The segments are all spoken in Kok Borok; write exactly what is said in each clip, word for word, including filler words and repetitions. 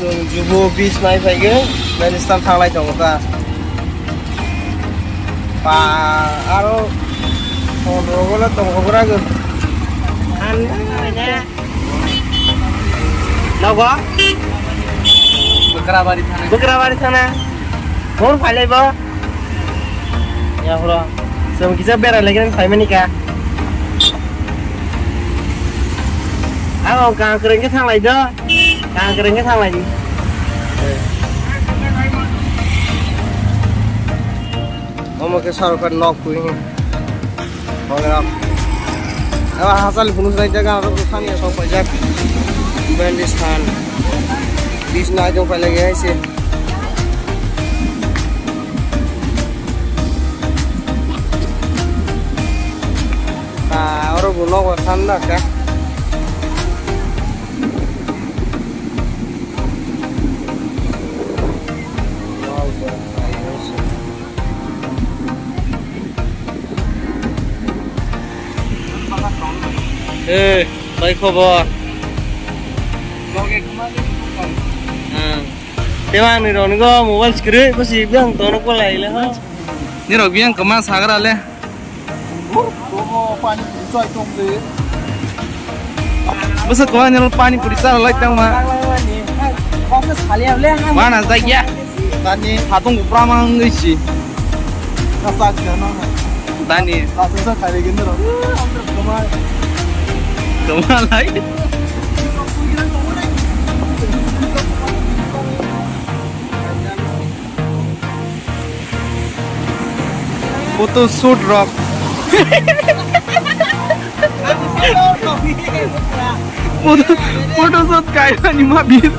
Chwng jubo bis nai phaigwi, Balistan thanglai tongo ta. Ba, aro phone rogo le tongo bwragwi. Nogo? Bwkrabari thana. Bwkrabari thana. Phone phailai bo. Ya, bro. Chwng kisa berai lagi nang phaimani ka. Ang kang kwrwng khe thanglai do. Kang kwrwng khe thanglai di. Omo khe sorkar nok twi. Omo nok. Aba hasal phunuk nai jaga aro thani sok paijak. Balistan. Bis nai jong pailagi hai se. Ah, oro bo nogo thanda kha. Eh, bai khobor? Hmm. Tei ang ni rok ni go mobile screen bo si biang tono ko lai le ha. Ni rok biang kama sagra le. Bwsa ko ani pani puri cha lai tang ma. Mana jagya. Tani hatung upra mang isi. Tani. Kama lai. Photo shoot rok. Photo, photo shoot kaimani ma bir.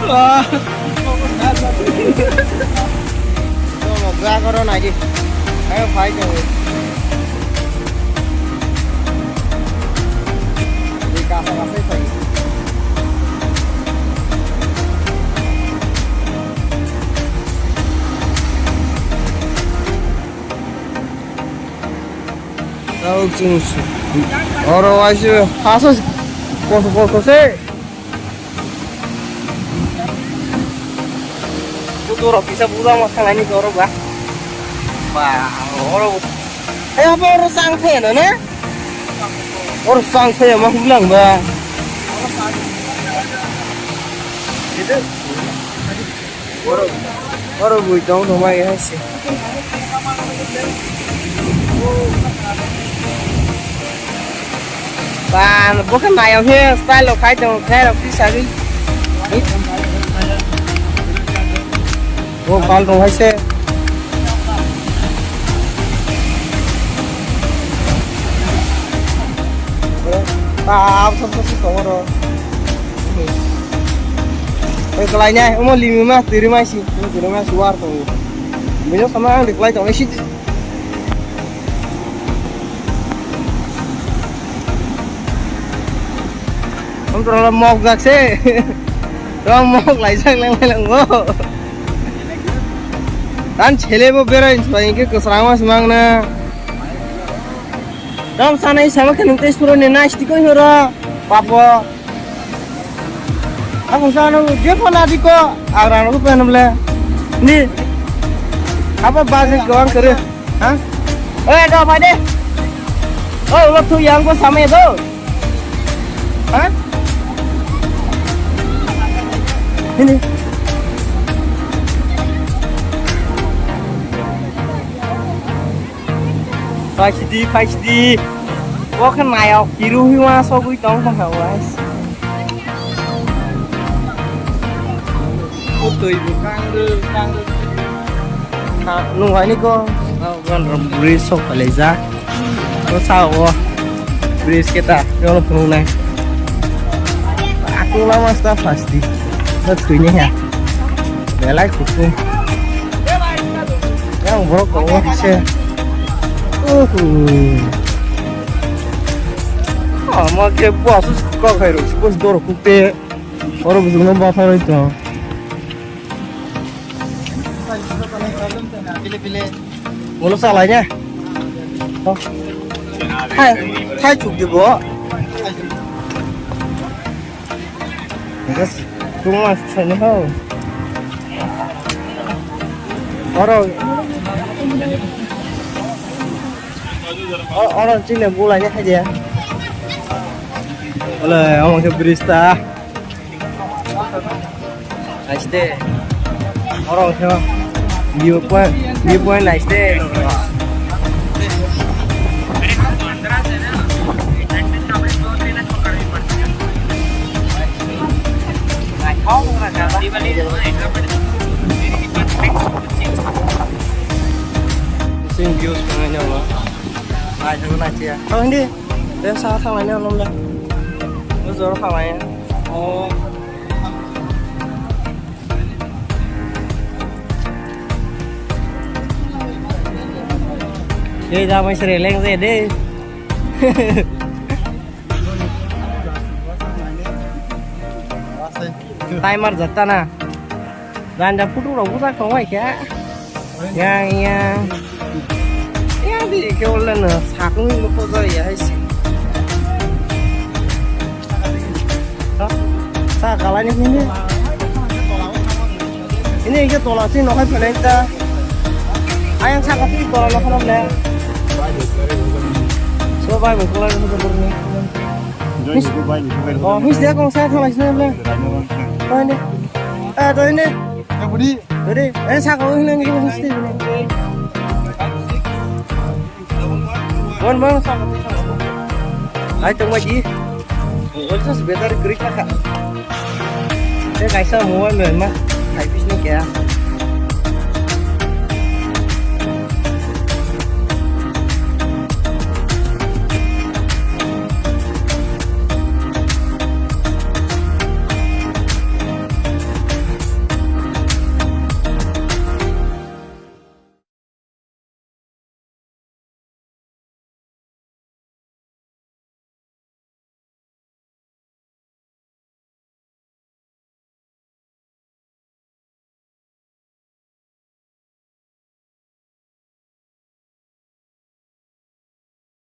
Ah. Jaga ro nai di. Ayo phai jago. Di kasa kasa phai. Oro waise haso koso koso se. Budu rok kisa buda ma khalai ni doro ba. Ba, oro. Eh, apa oro sang the na na? Oro sang the ma hulang ba. Gitu. Oro, oro bui tong tong mai hai se. Ba, bo khe nai o khe style rok khai tong khe rok twi sagwi. Bo bal rok hai se. Ba, abo sab sab tong oro. Oi, kalai nai, omo limi ma, tiri ma si, tiri ma si war tongo. Bini sama ang diklai tongo, isi. Om toro mok jak se. Rom mok lai jak lang lang go. Tan chele bo berai, pai ke kwsrang ma si mang na. Dong sanai sama khe nung tei suro ni nai stiko horo. Papo. Ako sana je phone adi ko. Agra no ko penam le. Ni. Apa budget ko ang kere. Ha? Eh, do pai de. Oh, lo tu yang ko samai do. Ha? Ini. Paisidi, paisidi. Bo khe nayok, kiru hiwa sogwi tong kha guys. O twi bo kang rw, kang rw. Ha, nung hai ni ko. Wan rom bridge sok palai ja. Ko sa o. Bridge keta, yo phunung nai. Aku lama sta pasti. Ko twi ni ha. Belai kutung. Yang borok tongo se. Uhu. Ama khe boss kok hai ro, boss dor kuk te. Oro bujung no bothor oi to. Pile pile. Ulo salai ne. Hai, hai chuk di bo. Just too much chani ho. Oro, o-, oro chini bulai ni hai dia. Ole, omo khe bridge ta. Nice de. Oro khe view point, view point nice de. Sing views ngai nang ma. Nai thang nai chia. Thang di. Desa thang lai nang le. Mo jor thang lai. Oh. Ei da mai sere leng je de. Timer jatta na. Janja photo rok bujak tong bai khe. Yang yang. Yang di ke ulle no sakung ni ko jai ya hai si. Ha? Sa kalai ni sini. Ini ke tola sini no hai phalai ta. Ayang sa ka ti tola no khana le. So bai bo tola ni ko ni. Oh, his dia kong sa khalai sini le. Bai ni. Eh, bai ni. Ready? Eh, saka o hinang hinang history. Bon, bon, saka, saka. Ai, tong ma ji. Mobile charge battery krik na kha. Eh, kaisa mobile ma, ma. Hai, pis ni kya?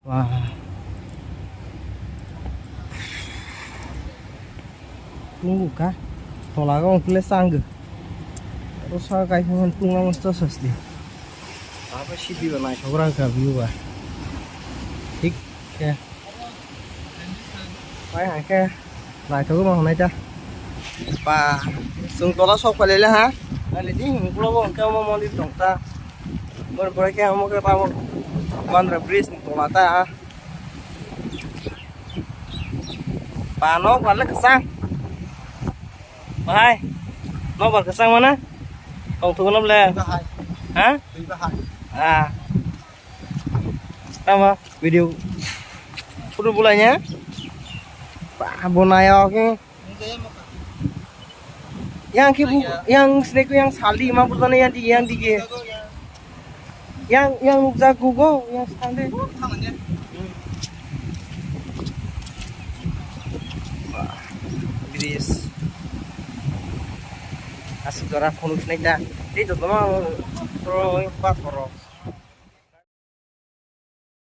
Wah. Nungkha. Tola o ongkhle changkha. O sa kai phang tungma masta sasti. Apa sidi ba naithok rang kha view ba. Thik khe. Pai hai khe. Naithok ma hwnai ta. Ba, chwng tola sok phailai le ha. Nai le di hwn ulo bo hwn khe omo mondir tong ta. Bor bor khe omo khe tamo Bandra bridge ni tola ta. Ba nok ba le kwchang. Bahai. Nok ba kwchang mana? Tong thung no le. Bahai. Ha? Bahai. Ah. Tamo video photo bulai nya. Ba bo nai o khe. Yang khe bu yang snake yang sali ma bujana yang di yang di ge. Yang yang nukjak gugo yang sande. Ba bridge. Asuk jora phone snake da. Tei to toma pro pa pro.